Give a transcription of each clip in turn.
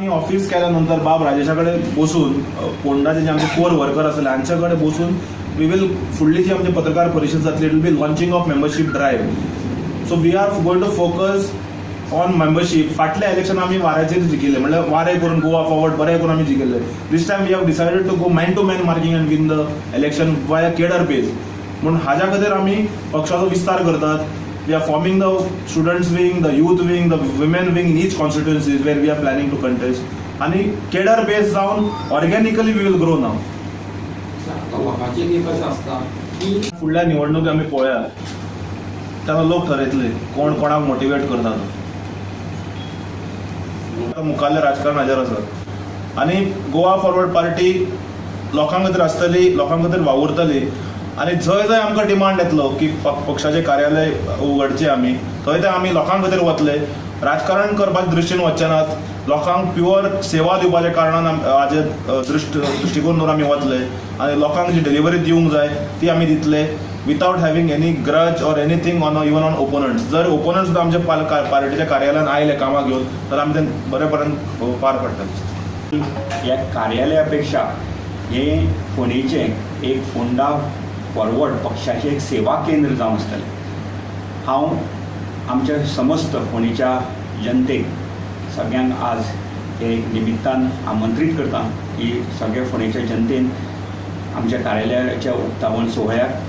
आमी ऑफिस केल्या नंतर बाब राजेशा कडेन बसून, फोंडाचे जे आमचे कोर वर्कर आसले हांचे कडेन बसून we will फुडली जी आमची पत्रकार परिशद जातली, it will be launching of membership drive. So we are going to focus on membership. फाटल्या इलेक्शन आमी वाऱ्याचेर जिखिल्ले, म्हणल्यार वारे करून, गोवा फॉरवर्ड बरें करून आमी जिखिल्ले. This time we have decided to go man to man marking and win the election by a cadre base. म्हणून हाज्या खातीर आमी पक्षाचो विस्तार करतात. We are forming the students wing, the youth wing, the women wing in each constituencies where we are planning to contest. आणि cadre बेस जावन organically we will grow now. आतां लोकांचें एक अशें आसता की फुडल्या निवडणूक आमी पळोवया, तेन्ना लोक ठरयतले कोण कोणाक मोटिवेट करता तो. आतां मुखारलें राजकारण हाजेर आसा आनी गोवा फॉरवर्ड पार्टी लोकां खातीर आसतली, लोकां खातीर वावुरतली आनी जंय जंय आमकां डिमांड येतलो की पक्षाचें कार्यालय उगडचें, आमी थंय थंय आमी लोकां खातीर वतले. राजकारण करपाच्या दृश्टीन वचचे नात. लोकांक प्युअर सेवा दिवपाच्या कारणान हाजेर दृश्टिकोन दवरून आमी वतले आनी लोकांक जी डिलिव्हरी दिवंक जाय ती आमी दितले without having any grudge or anything on even on opponents. जर ओपोनंट्स सुद्दां आमच्या पार्टीच्या कार्यालयान आयले कामाक घेवन तर आमी ते बरे पर्यंत पार पडटले. ह्या कार्यालया पेक्षा हे फोंडेचें एक फोंडा फॉरवर्ड पक्षाचें एक सेवा केंद्र जावन आसतलें. हांव आमच्या समस्त फोंडेच्या जनतेक सगळ्यांक आज हे निमित्तान आमंत्रीत करता की सगळ्या फोंडेच्या जनतेन आमच्या कार्यालयाच्या उक्तावण सुवाळ्याक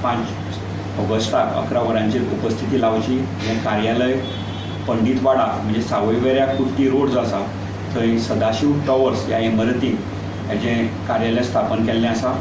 5 ऑगस्टाक 11 वरांचेर उपस्थिती लावची. हें कार्यालय पंडितवाडा म्हणजे सावयवेऱ्या कुर्टी रोड जो आसा थंय सदाशिव टॉवर्स ह्या इमारतीन हेजें कार्यालय स्थापन केल्लें आसा.